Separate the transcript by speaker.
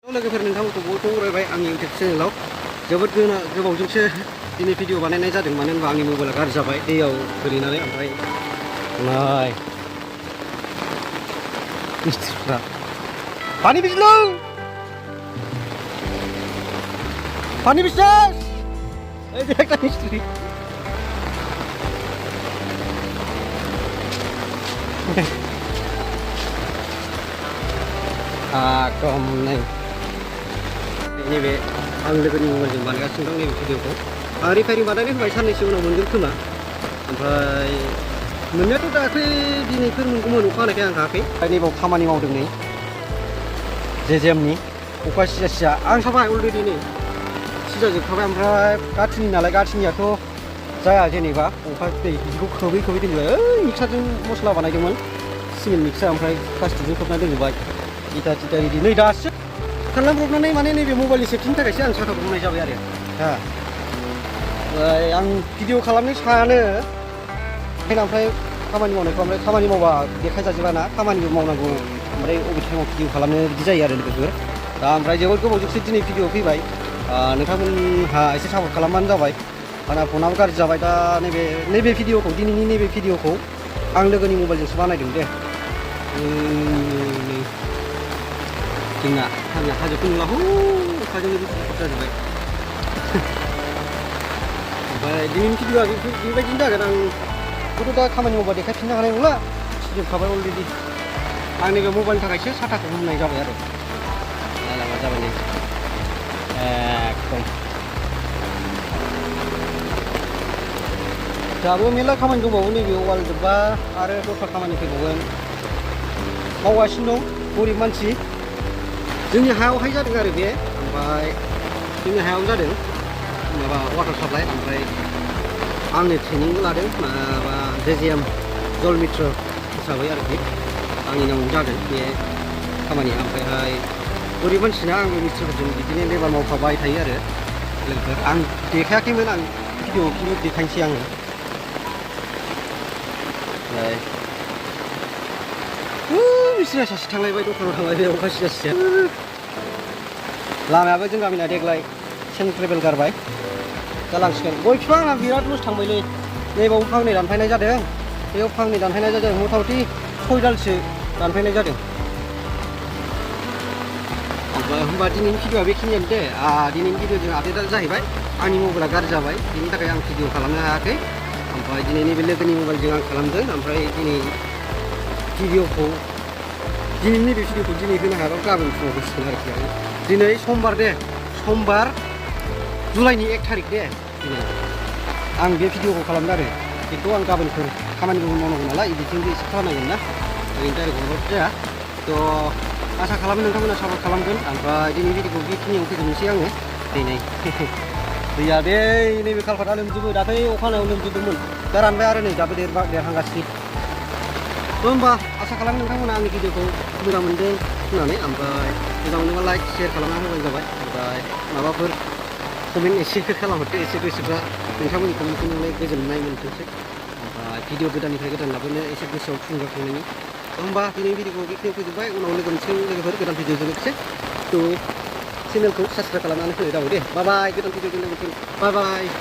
Speaker 1: लोगोफोर नोंथांमोनखौ बरायबाय आंनि इउटिउब चेनेलाव जोबोद गोबावजोंसो दिनै भिडिअ बानायनाय जादों मानो होनबा आंनि मबाइला गाज्रि जाबाय दैयाव गोलैनानै ओमफ्राय नाय मिस्ट्रिफ्रा पानी बिजलो पानी बिजनेस এই যে একটা মিস্ত্রি एकदम नै नैबे आं लोगोनि मबाइलजों बानायगासिनो दं नैबे भिडिअखौ आं रिफायरिं बानायनो होबाय साननैसो उनाव मोनगोन खोमा ओमफ्राय मोननायाथ' दाख्लै दिनैफोर मोनगौमोन अखा हानायखाय आं थाङाखै नैबाव खामानि मावदों नै जेजेएमनि अखा सिजा सिजा आं साबाय अलरेडि नै सिजाजोबखाबाय ओमफ्राय गाथिनि नालाय गाथिनियाथ' जाया जेनेबा अखा दै बिदिखौ खोबै खोबै दोनजोबबाय ओइ मिक्सारजों मस्ला बानायदोंमोन सिमेन्ट मिक्सार ओमफ्राय प्लास्टिकजों खोबना दोनजोबबाय इटा टिटा रेडि नै दासो खालामब्रबनानै माने नैबे मबाइलनि सेफटिनि थाखायसो आं साथाखौ बुंनाय जाबाय आरो ओमफ्राय आं भिडिअ खालामनो सानो ओमफ्राय खामानि मावनायखौ ओमफ्राय खामानि मावबा देखायजाजोबा ना खामानिबो मावनांगौ ओमफ्राय अबे टाइमाव भिडिअ खालामनो बिदि जायो आरो लोगोफोर दा ओमफ्राय जोबोद गोबावजोंसो दिनै भिडिअ फैबाय नोंथांमोनहा एसे सापर्ट खालामबानो जाबाय आंना फनाबो गाज्रि जाबाय दा नैबे भिडिअखौ दिनैनि नैबे भिडिअखौ आं लोगोनि मबाइलजोंसो बानायदों दे जोंना हाजोखौ नुला अखाजों जाजोब्बाय ओमफ्राय दिनैनि भिडिअआ बेबायदिनो जागोन आंखौथ' दा खामानि मावबा देखायफिननो हानाय नंला सिजोबखाबाय अलरेडि आं नैबे मबाइलनि थाखायसो साथाखौ हमनाय जाबाय आरो लामा जाबाय नै एकदम दाबो मेरला खामानि दंबावो नैबे वाल जोबबा आरो दस्रा खामानि फैबावगोन मावगासिनो दं गरिब मानसि जोंनि हायावहाय जादों आरो बे ओमफ्राय जोंनि हायाव जादों माबा वाटार साप्लाइ ओमफ्राय आंनो ट्रेनिंबो लादों माबा जेजेएम जल मित्र हिसाबै आरोखि आंनि नामाव जादों बे खामानिया ओमफ्रायहाय गरिब मानसिना आंबो मिस्ट्रिफोरजों बिदिनो लेबार मावफाबाय थायो आरो लोगोफोर आं देखायाखैमोन आं भिडिअ खिन्थु देखायनोसै आङो ओमफ्राय मिस्ट्रिया सासे थांलायबाय दखानाव थांलायबाय अखा सिजा सिजा लामायाबो जों गामिना देग्लाय सेन्ट ट्रेभेल गारबाय जालांसिगोन गय बिफां आंहा बिराद लस थांबायलै नैबाव फांनै दानफायनाय जादों बेयाव फांनै दानफायनाय जादों मथा मथि 6 दालसो दानफायनाय जादों होमबा दिनैनि भिडिअआ बेखिनियानो दे दिनैनि भिडिअजों आपडेटआ जाहैबाय आंनि मबाइला गाज्रि जाबाय बेनि थाखाय आं भिडिअ खालामनो हायाखै ओमफ्राय दिनै नैबे लोगोनि मबाइलजों आं खालामदों ओमफ्राय दिनै भिडिअखौ दिनैनि नैबे भिडिअखौ दिनै होनो हायाबा गाबोन फुङाव होसिगोन आरोखि आं दिनै समबार दे समबार जुलाइनि 1 थारिख दे दिनै आं बे भिडिअखौ खालामदों आरो बेखौ आं गाबोनफोर खामानिबो मावनांगौ नालाय इडिटिंबो एसे खालामनांगोन ना ओरैनो डाइरेक्ट हरबाबो जाया थ' आसा खालामो नोंथांमोना सापर्ट खालामगोन ओमफ्राय दिनै भिडिअखौ बेखिनियाव फोजोबनोसै आङो दिनै दैया बे नैबे खालभार्टआ लोमजोबो दाख्लै अखा हानायाव लोमजोबदोंमोन दा रानबाय आरो नै दाबो देरहांगासिनो होमबा आसा खालामो नोंथांमोना आंनि भिडिअखौ मोजां मोनदों होननानै ओमफ्राय मोजां मोनोबा लाइक शेयार खालामना होबानो जाबाय ओमफ्राय माबाफोर कमेन्ट एसे खालामहरदो एसे गोसोफ्रा नोंथांमोननि कमेन्टखौ नुनानै गोजोननाय मोनथोंसै ओमफ्राय भिडिअ गोदाननिफ्राय गोदान लाबोनो एसे गोसोआव थुलुंगाखांनायनि होमबा दिनै भिडिअखौ बेखिनियाव फोजोबबाय उनाव लोगो मोनसिगोन लोगोफोर गोदान भिडिअजों लोगोसे थ' चेनेलखौ साबसक्राइब खालामनानै होनो दाव दे बाय बाय गोदान भिडिअजों लोगो मोनसिगोन बाय बाय